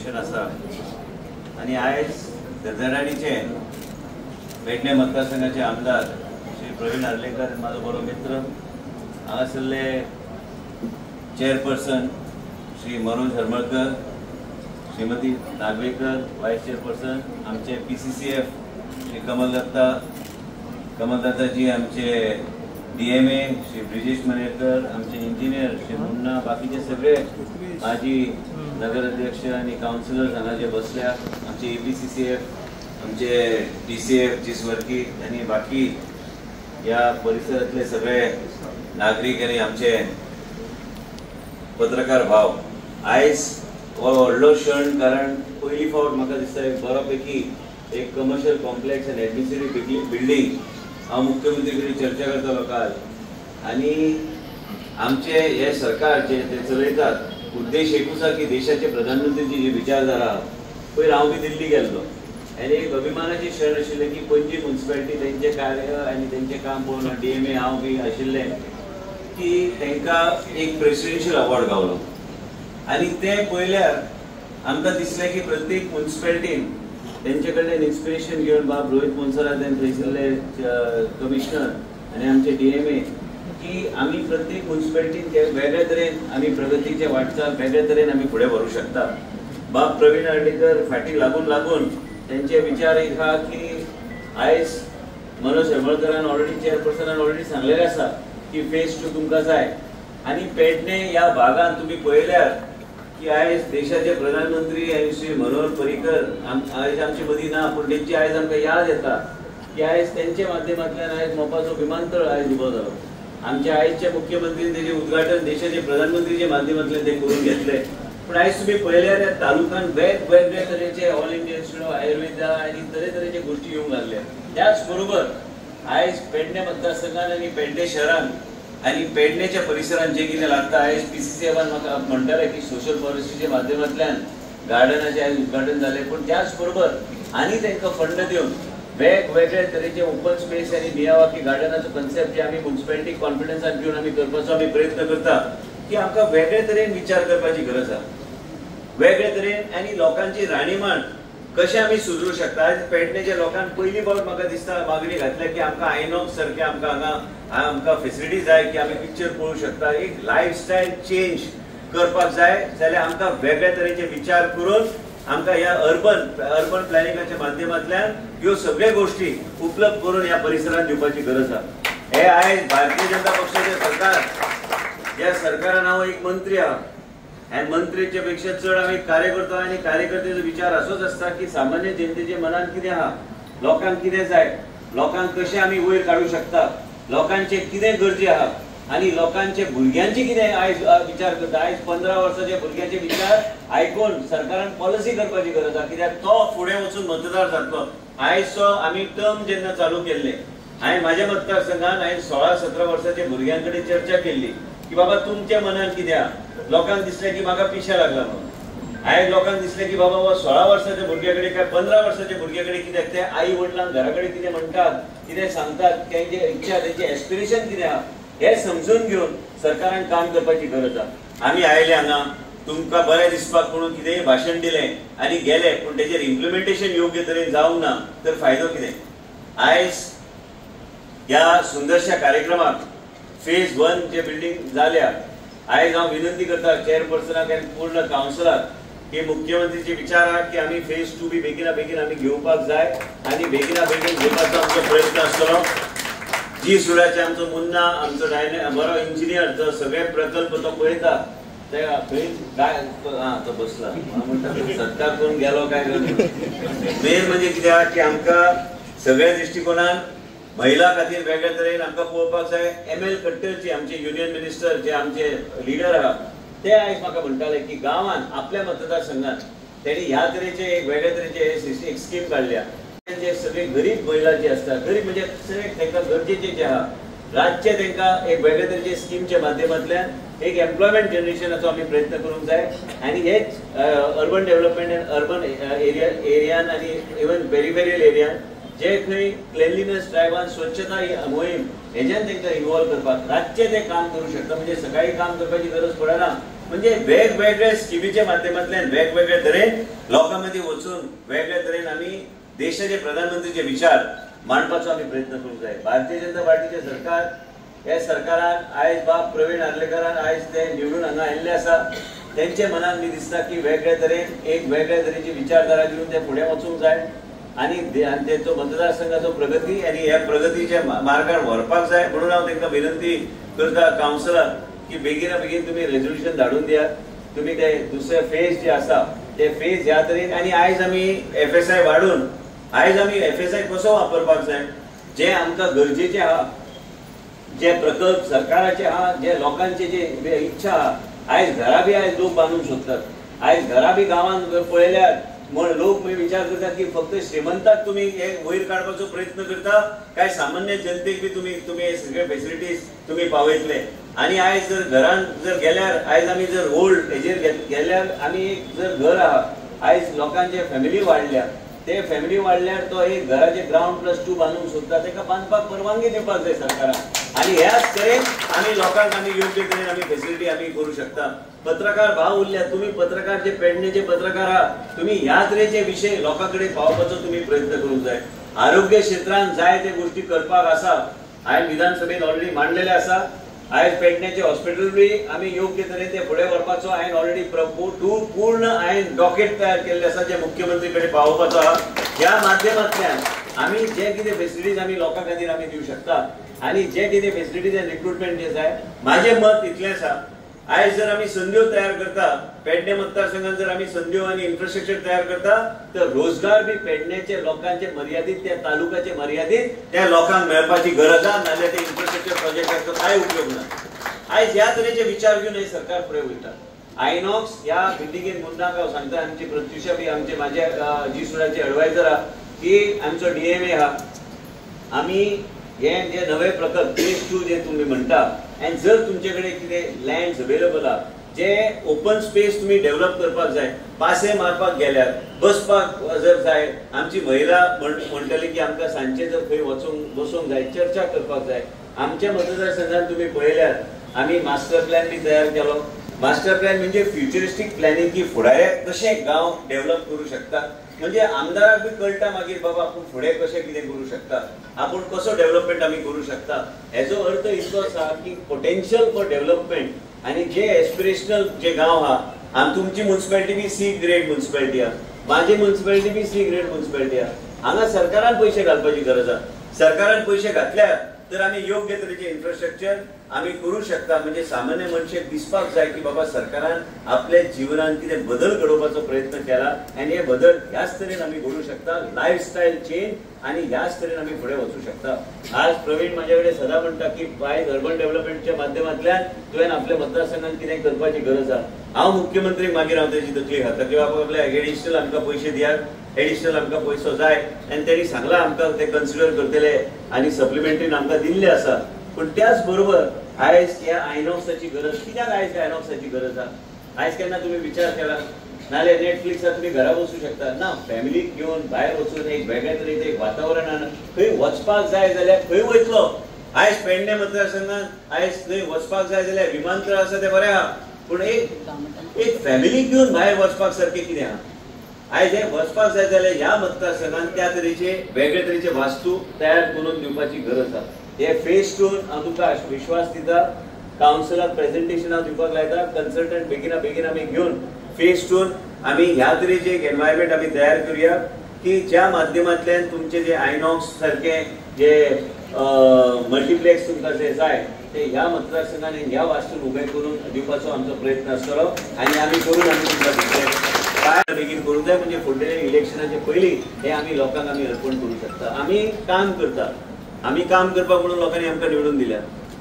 Station आसा आनी आयज दर्दराडीचे पेडणे मतदारसंघाचे आमदार श्री प्रवीण आर्लेकर म्हाजो बरो मित्र, हांगासरले chairperson Shri Manoj Harmalkar, Shrimati Nagvekar vice chairperson, आमचे PCCF Shri Kamal Datta, Kamal Dattaji, आमचे DMA Shri Brijesh Manerkar, आमचे इंजिनियर श्री मुन्ना, बाकीचे सगळे माजी नगराध्यक्ष आणि काउन्सिलर्स हांगा जे बसल्या, आमचे APCCF, आमचे DCF जीस वर्की आणि बाकी ह्या परिसरातले सगळे नागरीक आणि आमचे पत्रकार भाव, आयज हो व्हडलो क्षण, कारण पयली फावट म्हाका दिसता एक बरो पैकी एक कमर्शियल कॉम्प्लेक्स आनी एडमिनिस्ट्रेटीव बिल्डींग हांव मुख्यमंत्री कडेन चर्चा करतालो काल आनी आमचे हे सरकार जे ते चलयतात उद्देश एकूच आसा की देशाचे प्रधानमंत्रीची जी विचारधारा, पयर हांव बी दिल्ली गेल्लो आनी एक अभिमानाचे क्षण आशिल्ले की पणजी म्युनिसिपालिटी तेंचें कार्य आनी तेंचें काम पळोवन DMA हांव बी आशिल्लें की तांकां एक प्रेसिडेन्शियल अवॉर्ड गावलो आनी तें पळयल्यार आमकां दिसलें की प्रत्येक म्युनिसिपालिटीन तेंचे कडल्यान इन्स्पिरेशन घेवन बाब रोहित मोन्सरात थंयसरले कमिशनर आनी आमचे DMA की आमी प्रत्येक म्युनिसिपालिटीन ते वेगळे तरेन आमी प्रगतीचे वाटचाल वेगळे तरेन आमी फुडें व्हरूंक शकता. बाब प्रवीण आर्लेकर फाटीं लागून लागून तेंचे विचार एक आहा की आयज मनोज हेमळकरान ऑलरेडी चेअरपर्सनान ऑलरेडी सांगलेलें आसा की फेज 2 तुमकां जाय आनी पेडणे ह्या भागान तुमी पळयल्यार की आयज देशाचे प्रधानमंत्री आनी श्री मनोहर पर्रीकर आयज आमचे मदीं ना, पूण तेंची आयज आमकां याद येता की आयज तेंच्या माध्यमांतल्यान आयज मोपाचो विमानतळ आयज उबो जालो. आमच्या आयजचे मुख्यमंत्रीन तेजें उद्घाटन देशाचे प्रधानमंत्रीच्या माध्यमांतल्यान ते करून घेतले. पूण आयज तुमी पळयल्यार ह्या तालुक्यान वेगवेगळे तरेचे All India Institute of Ayurveda आनी तरेतरेचे गोश्टी येवंक लागल्या. त्याच बरोबर आयज पेडणे मतदारसंघान आनी पेडणे शहरान आनी पेडणेच्या परिसरान जे कितें लागता, आयज PCCFान म्हाका म्हणटाले की सोशल पॉलिसीच्या माध्यमांतल्यान गार्डनाचें आयज उद्घाटन जालें, पूण त्याच बरोबर आनी तांकां फंड दिवन वेगवेगळे तरेचे ओपन स्पेस आनी मियावाकी गार्डनाचो कन्सेप्ट जे आमी म्युनिसिपालिटी कॉन्फिडन्सान घेवन आमी करपाचो आमी प्रयत्न करता की आमकां वेगळे तरेन विचार करपाची गरज आसा, वेगळे तरेन आनी लोकांची राहणीमान कशें आमी सुदरूं शकता. आयज पेडणेच्या लोकांक पयली फावट म्हाका दिसता मागणी घातल्या की आमकां आयनॉक्स सारकें आमकां हांगा आमकां फेसिलिटी जाय की आमी पिक्चर पळोवंक शकता. एक लायफस्टायल चेंज करपाक जाय जाल्यार आमकां वेगळे तरेचे विचार करून आमकां ह्या अर्बन प्लॅनिंगाच्या माध्यमांतल्यान ह्यो सगळ्यो गोश्टी उपलब्ध करून ह्या परिसरांत दिवपाची गरज आसा. हे आयज भारतीय जनता पक्षाचें सरकार, ह्या सरकारान हांव एक मंत्री आहा आनी मंत्रीच्या पेक्षा चड आमी कार्यकर्तो आनी कार्यकर्त्याचो विचार असोच आसता की सामान्य जनतेच्या मनान कितें आहा, लोकांक कितें जाय, लोकांक कशें आमी वयर काडूं शकता, लोकांचे कितें गरजे आहा आनी लोकांचे भुरग्यांचे कितें आयज विचार करता. आयज 15 वर्साच्या भुरग्याचे विचार आयकून सरकारान पॉलिसी करपाची गरज आहा, कित्याक तो फुडें वचून मतदार जातलो. आयजचो आमी टर्म जेन्ना चालू केल्ले, हांवें म्हाज्या मतदारसंघान हांवें 16-17 वर्साच्या भुरग्यां कडेन चर्चा केल्ली की बाबा तुमच्या मनान कितें आहा. लोकांक दिसलें की म्हाका पिशा लागला म्हणून. आयज लोकांक दिसलें की बाबा हो 16 वर्साच्या भुरग्या कडेन काय 15 वर्साच्या भुरग्या कडेन कित्याक ते आई वडिलांक घरा कडेन कितें म्हणटात, कितें सांगतात, तेंचे इच्छा, तेंचें एस्पिरेशन कितें आहा हें समजून घेवन सरकारान काम करपाची गरज आहा. आमी आयले हांगा तुमकां बरें दिसपाक म्हणून कितेंय भाशण दिलें आनी गेले, पूण तेजेर इम्प्लिमेंटेशन योग्य तरेन जावंक ना तर फायदो कितें. आयज ह्या सुंदरशा कार्यक्रमाक फेज 1 जे बिल्डींग जाल्या, आयज हांव विनंती करता चेअरपर्सनाक आनी पूर्ण कावन्सिलाक की मुख्यमंत्रीचे विचार आहा की आमी फेज 2 बी बेगिना बेगीन आमी घेवपाक जाय आनी बेगिना बेगीन घेवपाचो आमचो प्रयत्न आसतलो. जी सुडाचे आमचो मुन्ना, आमचो बरो इंजिनियर जो सगळे प्रकल्प तो पळयता, ते थंय काय आं तो बसला म्हणटा सत्कार करून गेलो काय. मेन म्हणजे कितें आहा की आमकां सगळ्या दृश्टिकोनान महिला खातीर वेगळे तरेन आमकां पळोवपाक जाय. ML खट्टरची आमचे युनियन मिनिस्टर जे आमचे लिडर आहा ते आयज म्हाका म्हणटाले की गांवान आपल्या मतदारसंघात तेणी ह्या तरेचे एक वेगळे तरेचे एक स्कीम काडल्या. जे सगळे गरीब महिला जे आसता, गरीब म्हणजे सगळे तांकां गरजेचे जे आहा, रातचे तांकां एक वेगळे तरेचे स्किमच्या माध्यमांतल्यान एक एम्प्लॉयमेंट जनरेशनाचो आमी प्रयत्न करूंक जाय. आनी हेच अर्बन डेव्हलपमेंट एंड अर्बन एरियान आनी इवन पेरिफेरियल एरियान जे खंय क्लिनलीनेस ड्रायव्हान स्वच्छता ही मोहीम हेज्यान तांकां इन्वॉल्व करपाक रातचें ते काम करूं शकता. म्हणजे सकाळी काम करपाची गरज पडना, म्हणजे वेगवेगळ्या स्किमीच्या माध्यमांतल्यान वेगवेगळ्या तरेन लोकां मदीं वचून वेगळ्या तरेन आमी देशाचे प्रधानमंत्रीचे विचार मांडपाचो आमी प्रयत्न करूंक जाय. भारतीय जनता पार्टीचे सरकार ह्या सरकारान आयज बाब प्रवीण आर्लेकरान आयज ते निवडून हांगा आयिल्ले आसा. तेंचे मनान बी दिसता की वेगळे तरेन एक वेगळे तरेची विचारधारा घेवन ते फुडें वचूंक जाय आनी तेंचो मतदारसंघाचो प्रगती आनी ह्या प्रगतीच्या मार्गार व्हरपाक जाय. म्हणून हांव तांकां विनंती करता कावन्सिलाक की बेगिना बेगीन तुमी रेजोल्युशन धाडून दियात. तुमी ते दुसरे फेज जे आसा ते फेज ह्या तरेन आनी आयज आमी एफएसआय वाडून आयज आमी एफएसआय कसो वापरपाक जाय, जे आमकां गरजेचे आहा, जे प्रकल्प सरकाराचे आहा, जे लोकांचे जे इच्छा आहा. आयज घरां बी आयज लोक बांदूंक सोदतात. आयज घरां बी गांवांत पळयल्यार म्हण लोक विचार करतात की फक्त श्रीमंताक तुमी हे वयर काडपाचो प्रयत्न करता काय सामान्य जनतेक बी तुमी तुमी हे सगळे फेसिलिटीज तुमी पावयतले. आनी आयज जर घरान जर गेल्यार आयज आमी जर ओल्ड हेजेर गेल्यार आमी एक जर घर आहा, आयज लोकांचे फॅमिली वाडल्या, ते फॅमिली वाडल्यार तो एक घराचे ग्रावंड +2 बांदूंक सोदता, ताका बांदपाक परवानगी दिवपाक जाय सरकारान. आनी ह्याच तरेन आमी लोकांक आमी योग्य तरेन आमी फेसिलिटी आमी करूं शकता. पत्रकार भाव उरल्या, तुमी पत्रकार जे पेडणेचे पत्रकार आहा, तुमी ह्या तरेचे विशय लोकां कडेन पावोवपाचो तुमी प्रयत्न करूंक जाय. आरोग्य क्षेत्रांत जाय ते गोश्टी करपाक आसा, हांवें विधानसभेन ऑलरेडी मांडलेले आसा. आयज पेडण्याचे हॉस्पिटल बी आमी योग्य तरेन ते फुडें व्हरपाचो हांवें ऑलरेडी पूर्ण हांवें डॉकेट तयार केल्ले आसा जे मुख्यमंत्री कडेन पावोवपाचो आहा. ह्या माध्यमांतल्यान आमी जे कितें फेसिलिटीज आमी लोकां खातीर आमी दिवं शकता आनी जे कितें फेसिलिटीज आनी रिक्रुटमेंट जे जाय. म्हाजें मत इतलें आसा, आयज जर आमी संद्यो तयार करता पेडणे मतदारसंघात, जर आमी संद्यो आनी इन्फ्रास्ट्रक्चर तयार करता तर रोजगार बी पेडण्याचे लोकांचे मर्यादीत, त्या तालुक्याचे मर्यादीत त्या लोकांक मेळपाची गरज आसा, नाजाल्यार ते इन्फ्रास्ट्रक्चर प्रोजेक्टाचो कांय उपयोग ना. आयज ह्या तरेचे विचार घेवन हे सरकार फुडें वयता. आयनॉक्स ह्या बिल्डिंगेन मुद्दाम हांव सांगता, आमची प्रत्युषा बी आमचे म्हाजे जी सुडाचे एडवायजर आहा की आमचो डीएमए आहा, आमी हे जे नवे प्रकल्प फेज 2 जे तुमी म्हणटा आनी जर तुमचे कडेन कितें लँड्स अवेलेबल आहा जे ओपन स्पेस तुमी डेव्हलप करपाक जाय, पासे मारपाक गेल्यार बसपाक जर जाय, आमची महिला म्हणटली की आमकां सांजचे जर खंय वचूंक बसूंक जाय, चर्चा करपाक जाय. आमच्या मतदारसंघात तुमी पळयल्यार आमी मास्टर प्लॅन बी तयार केलो. मास्टर प्लॅन म्हणजे फ्युचरिस्टीक प्लॅनिंग की फुडाऱ्याक कशें गांव डेव्हलप करूं शकता, म्हणजे आमदाराक बी कळटा मागीर बाबा आपूण फुडें कशें कितें करूं शकता, आपूण कसो डेव्हलपमेंट आमी करूं शकता. हेजो अर्थ इतलो आसा की पोटेन्शियल फॉर डेव्हलपमेंट आनी जे एस्पिरेशनल जे गांव आहा, आनी तुमची municipality B C grade municipality आहा, म्हाजी municipality B C grade municipality आहा. हांगा सरकारान पयशे घालपाची गरज आहा. सरकारान पयशे घातल्यार तर आमी योग्य तरेचे इन्फ्रास्ट्रक्चर आमी करूं शकता. म्हणजे सामान्य मनशेक दिसपाक जाय की बाबा सरकारान आपल्या जिवनान कितें बदल घडोवपाचो प्रयत्न केला आनी हे बदल ह्याच तरेन आमी घडोवंक शकता. लायफस्टायल चेंज आनी ह्याच तरेन आमी फुडें वचूं शकता. आज प्रवीण म्हाजे कडेन सदां म्हणटा की आयज अर्बन डेव्हलपमेंटच्या माध्यमांतल्यान तुवें आपल्या मतदारसंघान कितें करपाची गरज आहा. हांव मुख्यमंत्री मागीर हांव तेजी तकली घातला की बाबा आपल्या एडिशनल आमकां पयशे दियात, एडिशनल आमकां पयसो जाय आनी तेणी सांगलां आमकां ते कन्सिडर करतले आनी सप्लिमेंटरीन आमकां दिल्ले आसा. पूण त्याच बरोबर आयज ह्या आयनॉक्साची गरज कित्याक? आयज आयनॉक्साची गरज आहा. आयज केन्ना तुमी विचार केला? नाल्यार नेटफ्लिक्सार तुमी घरा बसूं शकता ना, फॅमिलीक घेवन भायर वचून एक वेगळे तरेचें एक वातावरणान खंय वचपाक जाय जाल्यार खंय वयतलो? आयज पेडणे मतदारसंघात आयज खंय वचपाक जाय जाल्यार विमानतळ आसा तें बरें आहा, पूण एक फॅमिलीक घेवन भायर वचपाक सारकें कितें आहा? आयज हें वचपाक जाय जाल्यार ह्या मतदारसंघान त्या तरेचे वेगळे तरेचे वास्तू तयार करून दिवपाची गरज आहा. हे फेज 2 हांव तुमकां विश्वास दिता, कावन्सिलाक प्रेजेंटेशन हांव दिवपाक लायता, कन्सल्टंट बेगिना बेगीन आमी घेवन फेज 2 आमी ह्या तरेचे एक एनवायरमेंट आमी तयार करुया की ज्या माध्यमांतल्यान तुमचे जे आयनॉक्स सारके जे मल्टिप्लेक्स तुमकां जे जाय ते ह्या मतदारसंघान ह्या वास्तून उबे करून दिवपाचो आमचो प्रयत्न आसतलो आनी आमी करून आमी तुमकां दितले. काय बेगीन करूंक जाय म्हणजे फुडल्या इलेक्शनाचे पयलीं हे आमी लोकांक आमी अर्पण करूं शकता. आमी काम करता, आमी काम करपाक म्हणून लोकांनी आमकां निवडून दिल्या,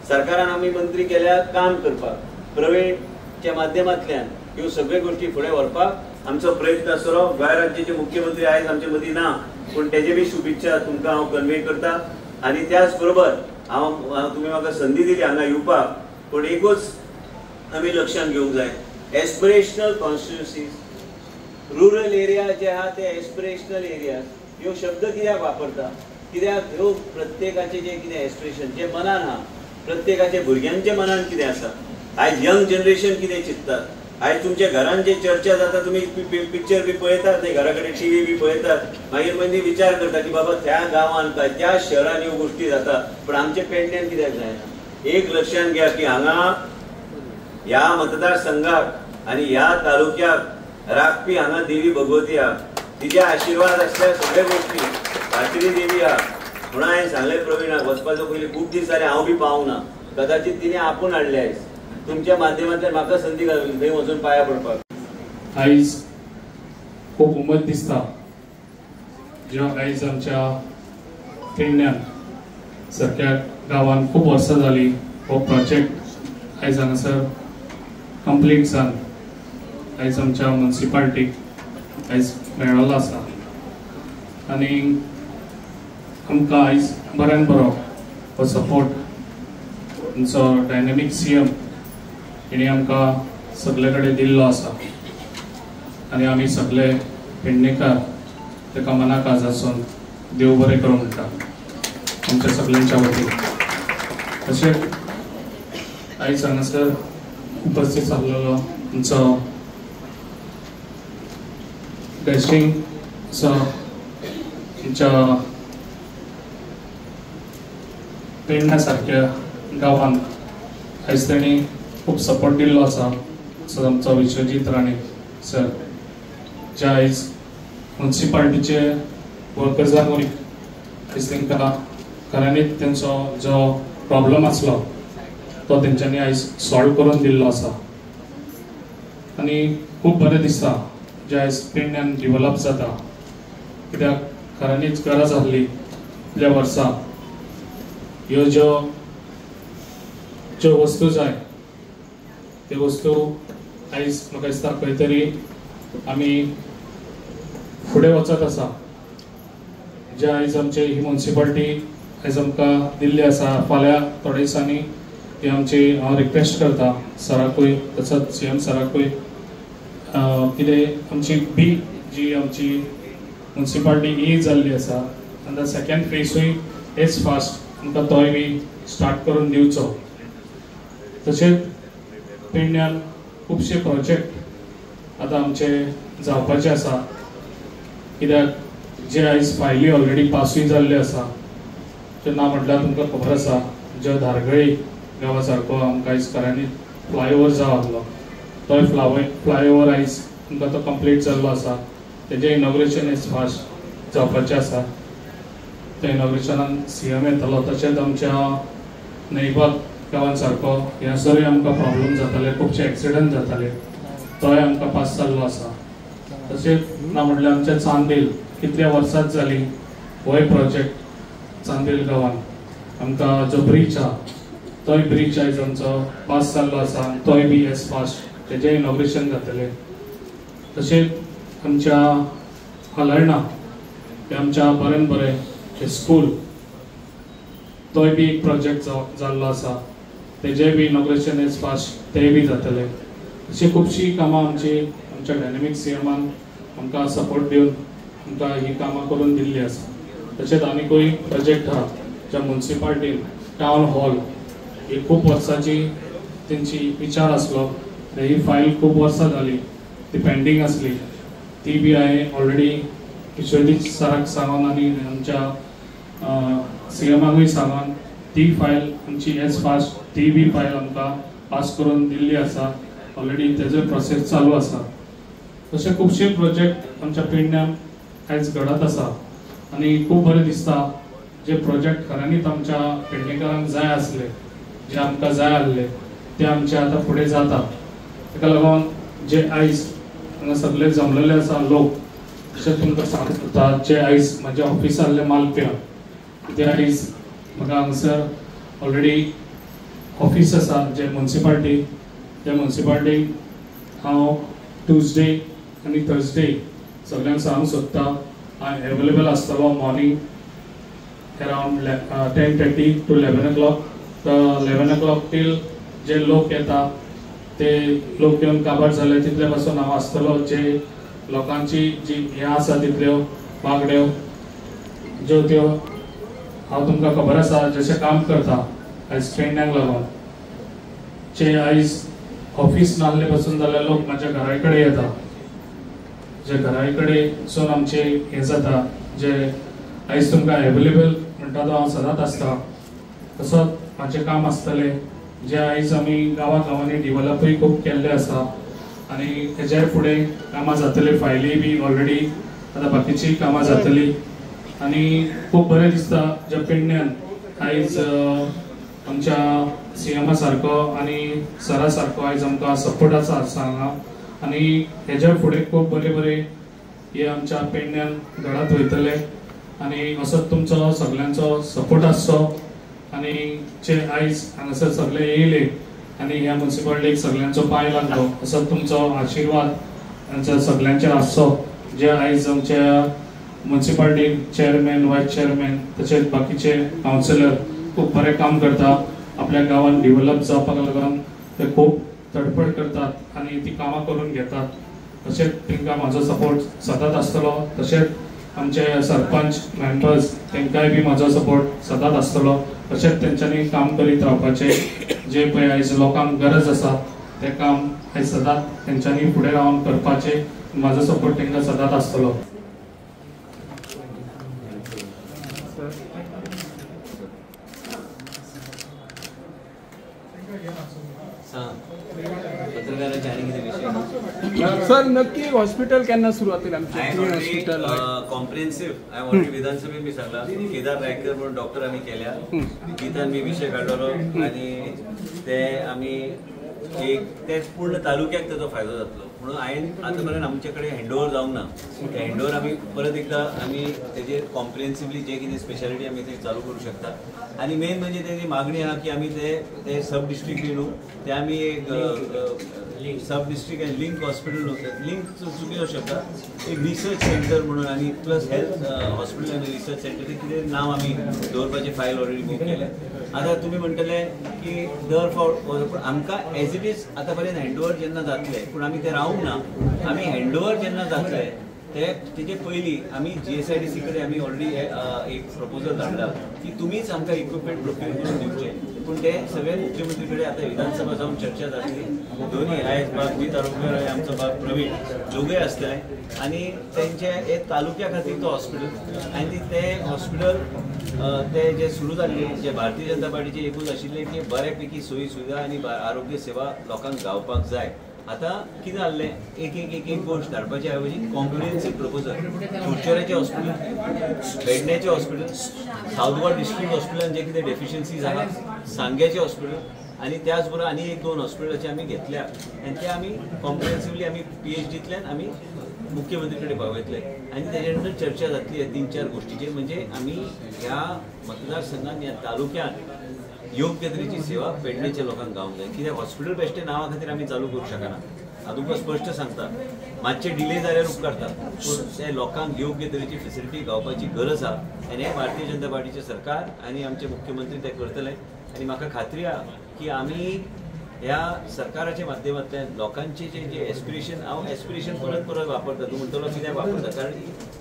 सरकारान आमी मंत्री केल्या काम करपाक. प्रवीणच्या माध्यमांतल्यान ह्यो सगळ्यो गोश्टी फुडें व्हरपाक आमचो प्रयत्न आसतलो. गोंय राज्याचे मुख्यमंत्री आयज आमचे मदीं ना, पूण तेजे बी शुभेच्छा तुमकां हांव कन्वे करता. आनी त्याच बरोबर हांव तुमी म्हाका संदी दिली हांगा येवपाक, पूण एकूच आमी लक्षांत घेवंक जाय, एस्पिरेशनल कॉन्स्टिट्युन्सीज रुरल एरिया जे आहा ते एस्पिरेशनल एरियाज ह्यो शब्द कित्याक वापरता? कित्याक ह्यो प्रत्येकाचे जे कितें एस्पिरेशन जे मनान आहा, प्रत्येकाचे भुरग्यांच्या मनान कितें आसा, आयज यंग जनरेशन कितें चिंतता, आयज तुमच्या घरान जे चर्चा जाता, तुमी पिक्चर बी पळयतात न्ही, घरा कडेन टीव्ही बी पळयतात, मागीर मदीं विचार करता की बाबा त्या गांवान काय त्या शहरान ह्यो गोष्टी जाता, पण आमच्या पेडण्यान कित्याक जायना. एक लक्षात घ्या की हांगा ह्या मतदारसंघाक आनी ह्या तालुक्याक राखपी हांगा देवी भगवती आहा, तिच्या आशिर्वाद आसल्यार सगळे गोष्टी पाचरी देवी आहा. म्हणून हांवें सांगलें प्रवीणाक वचपाचो पयलीं खूब दीस जाले हांव बी पावूंक ना, कदाचित तिणें आपूण हाडले आयज तुमच्या माध्यमांतल्यान म्हाका संदी घालून थंय वचून पांया पडपाक. आयज खूब उमेद दिसता ज्यो आयज आमच्या पेडण्यान सारक्या गांवान खूब वर्सां जाली हो प्रोजेक्ट आयज हांगासर कंप्लीट जावन आयज आमच्या मुन्सिपाल्टीक आयज मेळिल्लो आसा. आनी आमकां आयज बऱ्यान बरो हो सपोर्ट आमचो डायनेमीक CM हेणी आमकां सगळे कडेन दिल्लो आसा. आनी आमी सगळे पेडणेकार ताका मना काळजासून देव बरें करूं म्हणटा आमच्या सगळ्यांच्या वतीन. तशेंच आयज हांगासर उपस्थित जाल्लो आमचो डॅशिंग असो आमच्या पेडण्या सारक्या गांवांत आयज तांणी खूब सपोर्ट दिल्लो आसा. सो आमचो विश्वजीत राणे सर, जे आयज मुन्सिपाल्टीचे वर्कर्सांकूय आयज तांकां खऱ्यांनीच तेंचो जो प्रॉब्लम आसलो तो तेंच्यांनी आयज सॉल्व करून दिल्लो आसा. आनी खूब बरें दिसता जे आयज पेडण्यान डिवलप जाता, कित्याक खऱ्यांनीच गरज आसली इतल्या वर्सां ह्यो ज्यो ज्यो वस्तू जाय त्यो वस्तू आयज म्हाका दिसता खंय तरी आमी फुडें वचत आसा. जे आयज आमची ही मुन्सिपाल्टी आयज आमकां दिल्ली आसा, फाल्यां थोड्या दिसांनी ही आमची हांव रिक्वेस्ट करता सराकूय तसोच CM सराकूय कितें आमची बी जी आमची मुन्सिपाल्टी ही जाल्ली आसा आनी सेकेंड फेसूय एज फास्ट आमकां तोय बी स्टार्ट करून दिवचो. तशेंच पेडण्यान खुबशे प्रोजेक्ट आतां आमचे जावपाचे आसा, कित्याक जे आयज फायली ऑलरेडी पासूय जाल्ले आसा. जे ना म्हटल्यार तुमकां खबर आसा जो धारगळी गांवा सारको आमकां आयज खऱ्यांनी फ्लायओवर जावो आहलो तोय फ्लायओवर आयज आमकां तो कंप्लीट जाल्लो आसा. तेजें इनॉग्रेशन एज फास्ट जावपाचें आसा. त्या इनॉग्रेशनान CM येतलो. तशेंच आमच्या नईबाग गांवान सारको ह्यासरूय आमकां प्रॉब्लम जाताले, खुबशे एक्सिडंट जाताले, तोय आमकां पास जाल्लो आसा. तशेंच ना म्हटल्यार आमच्या चांदेल कितल्या वर्सांच जाली होय प्रोजेक्ट चांदेल गांवान आमकां जो ब्रीज आहा तोय ब्रीज आयज आमचो पास जाल्लो आसा, तोय बी एज फास्ट तेजें इनॉग्रेशन जातलें. तशेंच आमच्या हलर्णा हे आमच्या बरें बरें हे स्कूल तोय बी एक प्रोजेक्ट जाल्लो आसा, तेजें बी इनॉग्रेशन एज फास्ट तेंय बी जातलें. अशी खुबशीं कामां आमची आमच्या डायनेमीक CMान आमकां सपोर्ट दिवन आमकां ही कामां करून दिल्ली आसा. तशेंच आनीकूय प्रोजेक्ट आहा ज्या मुन्सिपाल्टीन टावन हॉल ही खूब वर्सांची तेंची विचार आसलो, ही फायल खूब वर्सां जाली ती पेंडींग आसली, ती बी हांवें ऑलरेडी विश्वजीत सराक सांगून आनी आमच्या CMाकूय सांगून ती फायल आमची एज फास्ट ती बी फायल आमकां पास करून दिल्ली आसा. ऑलरेडी तेजो प्रोसेस चालू आसा. तशे खुबशे प्रोजेक्ट आमच्या पेडण्यान आयज घडत आसा आनी खूब बरें दिसता जे प्रोजेक्ट खऱ्यांनीच आमच्या पेडणेकारांक जाय आसले, जे आमकां जाय आसले ते आमचे आतां फुडें जाता. ताका लागून जे आयज हांगा सगळे जमलेले आसा लोक, तशेंच तुमकां सांगूंक सोदता जे आयज म्हाज्या ऑफिसार आसले मालप्या ते आयज म्हाका हांगासर ऑलरेडी ऑफीस आसा जे मुन्सिपाल्टी, त्या मुन्सिपाल्टीक हांव ट्युजडे आनी थर्सडे सगळ्यांक सांगूंक सोदता हांव एवेलेबल आसतलो morning around 10:30 to 11 o'clock. 11 o'clock till जे लोक येता ते लोक येवन काबार जाले तितले पासून हांव आसतलो. जे लोकांची जी हें आसा तितल्यो मागण्यो ज्यो त्यो हांव तुमकां खबर आसा जशें काम करता आयज पेडण्यांक लागून जे आयज ऑफिस नासले पासून जाल्यार लोक म्हाज्या घरा कडेन येता, जे घरा कडेन आमचे हें जाता, जे आयज तुमकां एवेलेबल म्हणटा तो हांव सदांच आसता. तसोच म्हाजें काम आसतलें जे आयज आमी गांवा गांवांनी डिवलपूय खूब केल्ले आसा आनी हेज्याय फुडें कामां जातली, फायली बी ऑलरेडी आतां बाकीचीय कामां जातली. आनी खूब बरें दिसता जे पेडण्यान आयज आमच्या सीएमा सारको आनी सरा सारको आयज आमकां सपोर्ट आसा हांगा आनी हेज्या फुडें खूब बरें बरें हे आमच्या पेडण्यान घडत वयतले आनी असोच तुमचो सगल्यांचो सपोर्ट आसचो. आनी जे आयज हांगासर सगळे येयले आनी ह्या मुन्सिपालिटीक सगल्यांचो पांय लागलो, असोच तुमचो आशिर्वाद आमच्या सगल्यांचेर आसचो. जे आयज आमच्या मुन्सिपालिटी चेअरमॅन, वायस चेअरमॅन तशेंच बाकीचे कावन्सिलर खूब बरें काम करता, आपल्या गांवांत डिवलप जावपाक लागून ते खूब तडफड करतात आनी ती कामां करून घेतात. तशेंच तांकां म्हाजो सपोर्ट सदांच आसतलो. तशेंच आमचे सरपंच मेंबर्स तांकांय बी म्हाजो सपोर्ट सदांच आसतलो. तशेंच तेंच्यांनी काम करीत रावपाचें, जे पळय आयज लोकांक गरज आसा तें काम आयज सदांच तेंच्यांनी फुडें रावन करपाचें, म्हाजो सपोर्ट तांकां सदांच आसतलो. सर, नक्की हॉस्पिटल केन्ना सुरू जातलें आमचें? हॉस्पिटल कॉम्प्रिहेन्सिव हांवें ऑलरेडी विधानसभेन बी सांगला, केदार रायकर म्हणून डॉक्टर आमी केल्या, गीतान बी विशय काडलेलो आनी ते आमी एक ते पूर्ण तालुक्याक ताचो फायदो जातलो म्हणून हांवें आतां पर्यंत आमचे कडेन हँडओवर जावंक ना. ते हँडओवर आमी परत एकदां आमी तेजेर कॉम्प्रिहेन्सिवली जे कितें स्पेशालिटी आमी ते चालू करूं शकता. आनी मेन म्हणजे तेजी मागणी आहा की आमी ते सब डिस्ट्रिक्ट न्हू ते आमी एक सब डिस्ट्रिक्ट आनी लिंक हॉस्पिटल न्हू, लिंक चुकी शकता, एक रिसर्च सेंटर म्हणून आनी प्लस हेल्थ हॉस्पिटल आनी रिसर्च सेंटर ते कितें नांव आमी दवरपाचें फायल ऑलरेडी बूक केलें. आतां तुमी म्हणटले की दर फावट पूण आमकां एज it is आतां पर्यंत हँडओवर जेन्ना जातले, पूण आमी ते रावूंक ना. आमी हँडओवर जेन्ना जातले ते तेजे पयलीं आमी GSIDC कडेन आमी ऑलरेडी एक प्रपोजल धाडला की तुमीच आमकां इक्विपमेंट प्रोक्युर करून दिवचें. पूण ते सगळे मुख्यमंत्री कडेन आतां विधानसभा जावन चर्चा जातली. दोनूय आयज बाब जीत आरोलकर आनी आमचो बाब प्रवीण दोगूय आसतले आनी तेंचे हे तालुक्या खातीर तो हॉस्पिटल आनी ते हॉस्पिटल ते जे सुरू जाल्ले जे भारतीय जनता पार्टीचे एकूच आशिल्ले की बऱ्या पैकी सोयी सुविधा आनी आरोग्य सेवा लोकांक गावपाक जाय. आतां कितें जाल्लें, एक एक एक एक गोश्ट धाडपाचे ऐवजी कॉम्प्रिहेन्सिव प्रपोजल कुडचड्याचें हॉस्पिटल, पेडण्याचें हॉस्पिटल, सावथ गोवा डिस्ट्रिक्ट हॉस्पिटलान जे कितें डेफिशियन्सीज आहा, सांग्याचें हॉस्पिटल आनी त्याच बरोबर आनी एक दोन हॉस्पिटलाचे आमी घेतल्या आनी ते आमी कॉम्प्रिहेन्सिवली आमी PhDतल्यान आमी मुख्यमंत्री कडेन पावयतले आनी तेजे नंतर चर्चा जातली ह्या 3-4 गोश्टीचेर. म्हणजे आमी ह्या मतदारसंघात ह्या तालुक्यांत योग्य तरेची सेवा पेडणेच्या लोकांक गावंक जाय. कित्याक हॉस्पिटल बेश्टे नांवा खातीर आमी चालू करूंक शकना. हांव तुमकां स्पश्ट सांगता, मातशे डिले जाल्यार उपकारता, पूण ते लोकांक योग्य तरेची फेसिलिटी गावपाची गरज आहा आनी हें भारतीय जनता पार्टीचें सरकार आनी आमचे मुख्यमंत्री ते करतले. आनी म्हाका खात्री आहा की आमी ह्या सरकाराच्या माध्यमांतल्यान लोकांचे जे जे एस्पिरेशन, हांव एस्पिरेशन परत परत वापरता, तूं म्हणटलो कित्याक वापरता, कारण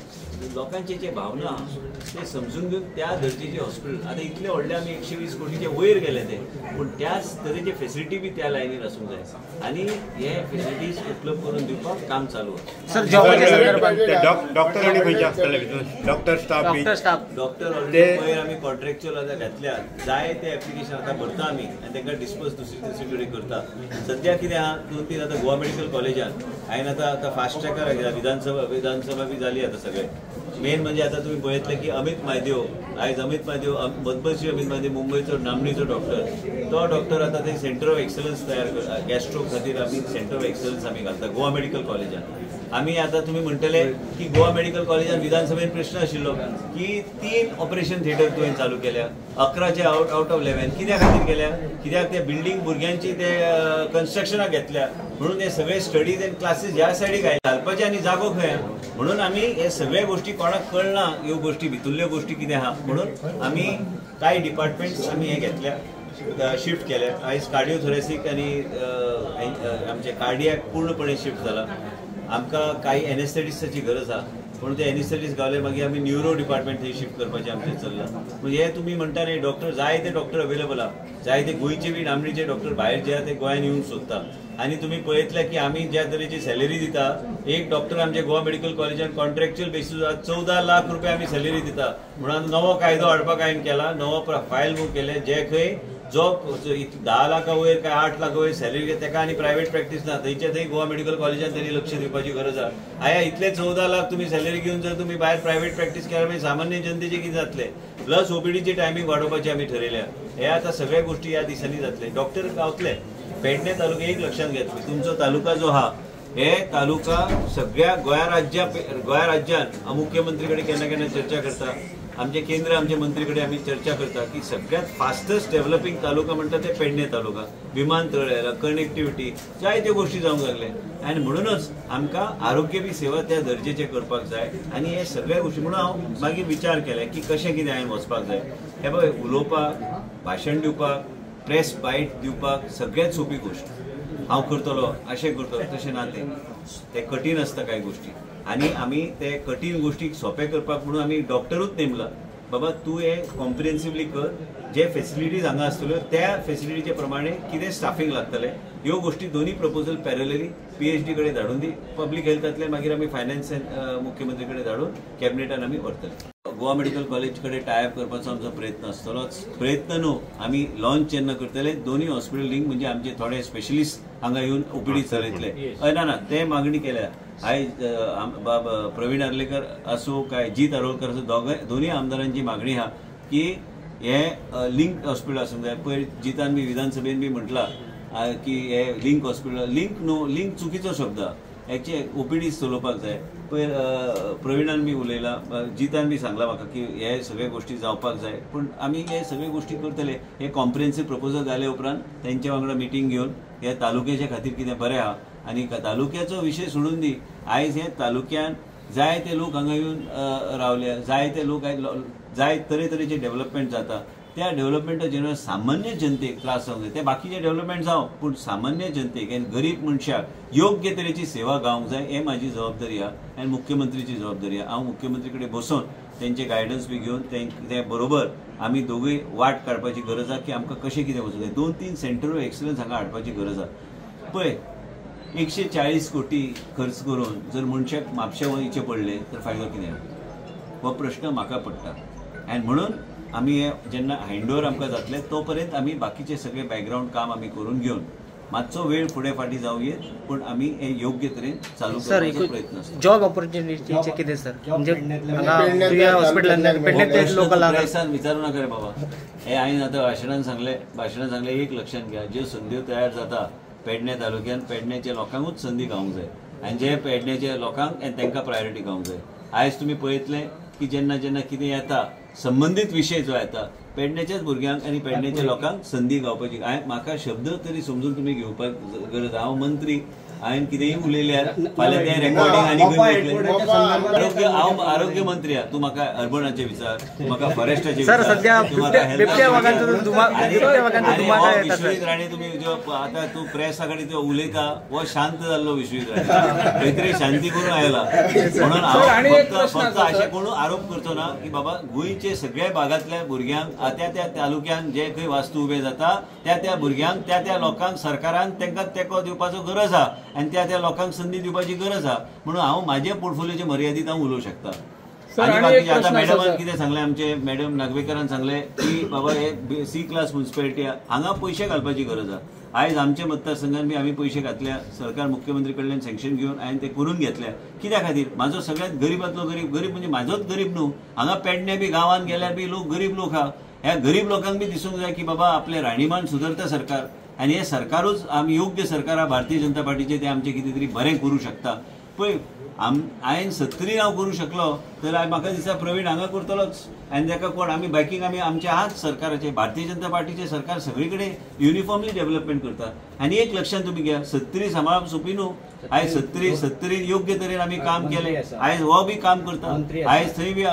लोकांचे जे भावना आहा ते समजून घेवन त्या दर्जेचे हॉस्पिटल आतां इतले व्हडले आमी 120 कोटीचे वयर गेले ते, पूण त्याच तरेचे फेसिलिटी बी त्या लायनीर आसूंक जाय आनी हे फेसिलिटीज उपलब्ध करून दिवपाक काम चालू आसा. सर, जॉबाच्या संदर्भात डॉक्टर आनी खंयचे आसतले डॉक्टर स्टाफ, डॉक्टर ऑलरेडी पयर आमी कॉन्ट्रॅक्च्युअल आतां घातल्या, जाय ते एप्लिकेशन आतां भरता आमी आनी तांकां डिस्पोज दुसरी दुसरी कडेन करता. सद्या कितें आहा, 2-3 आतां गोवा मेडिकल कॉलेजान हांवें आतां आतां फास्ट ट्रॅकार घेतला, विधानसभा बी जाली आतां सगळे. मेन म्हणजे आतां तुमी पळयतले की अमित म्हादेव, आयज अमित म्हादेव, पद्मश्री अमित म्हादेव मुंबयचो नामनेचो डॉक्टर, तो डॉक्टर आतां ते सेंटर ऑफ एक्सलन्स तयार करता. गॅस्ट्रो खातीर आमी सेंटर ऑफ एक्सलन्स आमी घालता गोवा मेडिकल कॉलेजान. आमी आतां तुमी म्हणटले की गोवा मेडिकल कॉलेजान विधानसभेन प्रश्न आशिल्लो की 3 ऑपरेशन थिएटर तुवें चालू केल्या, 11चे आउट ऑफ 11 कित्या खातीर केल्या, कित्याक ते बिल्डींग भुरग्यांची ते कन्स्ट्रक्शनाक घेतल्या, म्हणून हे सगळे स्टडीज एंड क्लासीस ह्या सायडीक घालपाचे आनी जागो खंय, म्हणून आमी हे सगळे गोश्टी कोणाक कळना ह्यो गोश्टी भितरल्यो गोश्टी कितें आहा, म्हणून आमी कांय डिपार्टमेंट्स आमी हे घेतल्या, शिफ्ट केल्या. आयज कार्डियोथोरेसीक आनी आमचे कार्डियाक पूर्णपणे शिफ्ट जाला. आमकां कांय एनेस्थेटिस्टाची गरज आहा, पूण ते एनिस्थेटिस्ट गावले मागीर आमी न्युरो डिपार्टमेंट थंय शिफ्ट करपाचें आमचें चल्लां. म्हणजे हे तुमी म्हणटा न्ही डॉक्टर जायते डॉक्टर अवेलेबल आहा, जायते गोंयचे बी नामणीचे डॉक्टर भायर जे आहा ते गोंयान येवंक सोदता. आनी तुमी पळयतले की आमी ज्या तरेची सॅलरी दिता, एक डॉक्टर आमच्या गोवा मेडिकल कॉलेजान कॉन्ट्रॅक्च्युअल बेसीस 14 लाख रुपया आमी सॅलरी दिता. म्हणून नवो कायदो हाडपाक हांवें केला, नवो फायल मूव केले, जे खंय जो 10 लाखा वयर काय 8 लाखा वयर सॅलरी घेता ताका आनी प्रायव्हेट प्रॅक्टीस ना, थंयच्या थंय गोवा मेडिकल कॉलेजान त्यांनी लक्ष दिवपाची गरज आहा. आया इतले 14 लाख तुमी सॅलरी घेवन जर तुमी भायर प्रायव्हेट प्रॅक्टीस केल्यार मागीर सामान्य जनतेचे कितें जातले. प्लस ओपीडीची टायमींग वाडोवपाची आमी ठरयल्या. हे आतां सगळ्या गोष्टी ह्या दिसांनी जातले. डॉक्टर गावतले. पेडणे तालुका एक लक्षात घेत, तुमचो तालुका जो आहा हे तालुका सगळ्या गोंया राज्यान मुख्यमंत्री कडेन केन्ना केन्ना चर्चा करता, आमचे केंद्र आमचे मंत्री कडेन आमी चर्चा करता की सगळ्यात फास्टस्ट डेव्हलपिंग तालुका म्हणटा ते पेडणे तालुका. विमानतळ आयला, कनेक्टिविटी जायत्यो गोष्टी जावंक लागले आनी म्हणूनच आमकां आरोग्य बी सेवा त्या दर्जेचे करपाक जाय. आनी हे सगळ्या गोष्टी म्हणून हांव मागीर विचार केले की कशें कितें हांवें वचपाक जाय. हे पळय उलोवपाक, भाशण दिवपाक, प्रेस बायट दिवपाक सगळ्यात सोपी गोष्ट, हांव करतलो अशें करतलो तशें ना, तें कठीण आसता कांय गोष्टी. आनी आमी ते कठीण गोष्टीक सोंपें करपाक म्हणून आमी डॉक्टरूच नेमला, बाबा तूं हे कॉम्प्रिहेन्सिवली कर, जे फेसिलिटीज हांगा आसतल्यो त्या फेसिलिटीचे प्रमाणे कितें स्टाफींग लागतलें, ह्यो गोष्टी दोन्ही प्रपोजल पॅरलली PhD कडेन धाडून दी, पब्लीक हेल्थांतले मागीर आमी फायनान्स मुख्यमंत्री कडेन धाडून कॅबिनेटान आमी व्हरतले. गोवा मेडिकल कॉलेज कडेन टायअप करपाचो आमचो प्रयत्न आसतलोच, प्रयत्न न्हू आमी लॉन्च जेन्ना करतले दोन्ही हॉस्पिटल लिंक, म्हणजे आमचे थोडे स्पेशलिस्ट हांगा येवन ओपीडी चलयतले. हय ना ना ते मागणी केल्या. आयज बाब प्रवीण आर्लेकर आसूं काय जीत आरोलकर आसूं, दोगांय दोन्ही आमदारांची मागणी आहा की हे लिंक हॉस्पिटल आसूंक जाय. पयर जितान बी विधानसभेन बी म्हटलां की हे लिंक हॉस्पिटल, लिंक न्हू, लिंक चुकीचो शब्द, एक्चुअली ओपीडी चलोवपाक जाय. पयर प्रवीणान बी उलयला, जितान बी सांगला म्हाका की हे सगळे गोष्टी जावपाक जाय, पूण आमी हे सगळे गोष्टी करतले. हे कॉम्प्रिहेन्सीव प्रपोजल जाले उपरांत तेंच्या वांगडा मिटींग घेवन हे तालुक्याच्या खातीर कितें बरें आहा. आनी तालुक्याचो विशय सोडून दी, आयज हे तालुक्यान जायते लोक हांगा येवन रावले, जायते लोक जाय तरेतरेचे डेव्हलपमेंट जाता, त्या डेव्हलपमेंटा जेन्ना सामान्य जनतेक त्रास जावंक जाय, ते बाकीचे डेव्हलपमेंट जावं पूण सामान्य जनतेक आनी गरीब मनशाक योग्य तरेची सेवा गावंक जाय, हे म्हाजी जबाबदारी आहा आनी मुख्यमंत्रीची जबाबदारी आहा. हांव मुख्यमंत्री कडेन बसून तेंचे गायडन्स बी घेवन ते बरोबर आमी दोगूय वाट काडपाची गरज आहा की आमकां कशें कितें वचूंक जाय. 2-3 सेंटर ऑफ एक्सलन्स हांगा हाडपाची गरज आहा. पळय 140 कोटी खर्च करून जर मनशाक म्हापशा वयचें पडलें तर फायदो कितें, हो प्रश्न म्हाका पडटा. आनी म्हणून आमी हे जेन्ना हँडओवर आमकां जातलें तो पर्यंत आमी बाकीचे सगळे बॅकग्रावंड काम आमी करून घेवन मातसो वेळ फुडें फाटीं जावं येत पूण आमी हे योग्य तरेन चालू करपाचो प्रयत्न आसता. जॉब ऑपॉर्च्युनिटीचे कितें सर, म्हणजे प्रेसान विचारू नाका रे बाबा, हे हांवें आतां भाशणान सांगलें, भाशणान सांगलें. एक लक्षांत घ्या, ज्यो संद्यो तयार जाता पेडणे तालुक्यान पेडण्याच्या लोकांकूच संदी गावंक जाय आनी जे पेडण्याच्या लोकांक आनी तांकां प्रायोरिटी गावंक जाय. आयज तुमी पळयतले की जेन्ना जेन्ना कितें येता संबंदीत विशय जो येता पेडण्याच्याच भुरग्यांक आनी पेडण्याच्या लोकांक संदी गावपाची. हांवें म्हाका शब्द तरी समजून तुमी घेवपाक गरज. हांव मंत्री, हांवें कितेंय उलयल्यार फाल्यां तें रेकॉर्डिंग आनी खंय. हांव आरोग्य मंत्री आहा, तूं म्हाका अर्बनाचे विचार, म्हाका फॉरेस्टाचे विचार. विश्वजीत राणे तुमी आतां तूं प्रेसा कडेन उलयता, हो शांत जाल्लो विश्वजीत राणे खंय तरी शांती करून आयला. म्हणून हांव फक्त अशें कोणूय आरोप करचो ना की बाबा गोंयचे सगळ्या भागांतल्या भुरग्यांक त्या त्या तालुक्यान जे खंय वास्तू उबे जाता त्या त्या भुरग्यांक त्या त्या लोकांक सरकारान तांकां तेंको दिवपाचो गरज आहा आनी त्या त्या लोकांक संदी दिवपाची गरज आहा. म्हणून हांव म्हाज्या पोर्टफोलियोचे मर्यादीत हांव उलोवंक शकता. आनी बाकीचे आतां मॅडमान कितें सांगलें, आमचे मॅडम नागवेकरान सांगलें की बाबा हे सी क्लास मुन्सिपेलिटी आहा, हांगा पयशे घालपाची गरज आहा. आयज आमच्या मतदारसंघान बी आमी पयशे घातल्या, सरकार मुख्यमंत्री कडल्यान सँक्शन घेवन हांवें ते करून घेतल्या. कित्या खातीर? म्हाजो सगळ्यात गरीबांतलो गरीब, गरीब म्हणजे म्हाजोच गरीब न्हू, हांगा पेडणे बी गांवांत गेल्यार बी लोक गरीब लोक आहा. ह्या गरीब लोकांक बी दिसूंक जाय की बाबा आपलें राहणीमान सुदरता सरकार आनी हें सरकारूच आमी योग्य सरकार आहा भारतीय जनता पार्टीचें, तें आमचें कितें तरी बरें करूं शकता. पळय हांवें 70 हांव करूं शकलो तर म्हाका दिसता प्रवीण हांगा करतलोच. आनी ताका कोण आमी बॅकिंग आमी आमच्या आहात सरकाराचें, भारतीय जनता पार्टीचें सरकार सगळे कडेन युनिफॉर्मली डेव्हलपमेंट करता. आनी एक लक्षांत तुमी घ्या, 70 सांबाळप सोंपी न्हू. आयज 70 योग्य तरेन आमी काम केलें. आयज हो बी काम करता, आयज थंय बी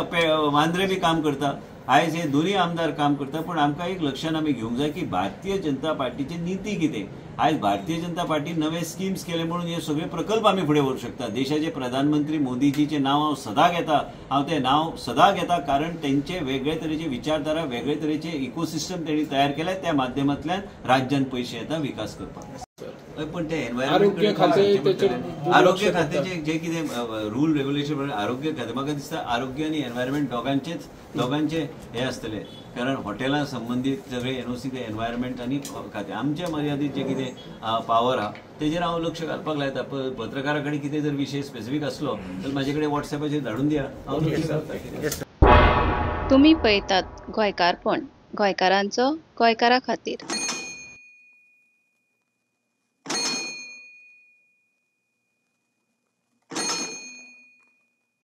वांद्रे बी काम करता. आयज हे दोनूय आमदार काम करता, पूण आमकां एक लक्षान आमी घेवंक जाय की भारतीय जनता पार्टीची निती कितें. आयज भारतीय जनता पार्टी नवे स्किम्स केले म्हणून हे सगळे प्रकल्प आमी फुडें व्हरूंक शकता. देशाचे प्रधानमंत्री मोदीजीचें नांव हांव सदां घेता, हांव तें नांव सदां घेता, कारण तेंचे वेगळे तरेचे विचारधारा, वेगळे तरेचे इकोसिस्टम तेणी तयार केले, त्या माध्यमांतल्यान राज्यान पयशे येता विकास करपाक. पण ते एनवायरमेंट, आरोग्य खात्याचे जे कितें रूल रेग्युलेशन, आरोग्य खातें म्हाका दिसता आरोग्य आनी एनवायरमेंट दोगांचे हे आसतले, कारण हॉटेलां संबंदीत सगळे एनओसी ते एनवायरमेंट आनी खातें आमच्या मर्यादीत जे कितें पावर आहा तेजेर हांव लक्ष घालपाक लायता. पत्रकारा कडेन कितें जर विशय स्पेसिफीक आसलो तर म्हाजे कडेन वॉट्सएपाचेर धाडून दिया, हांव लक्ष घालता. तुमी पळयतात गोंयकारपण, गोंयकारांचो गोंयकारा खातीर.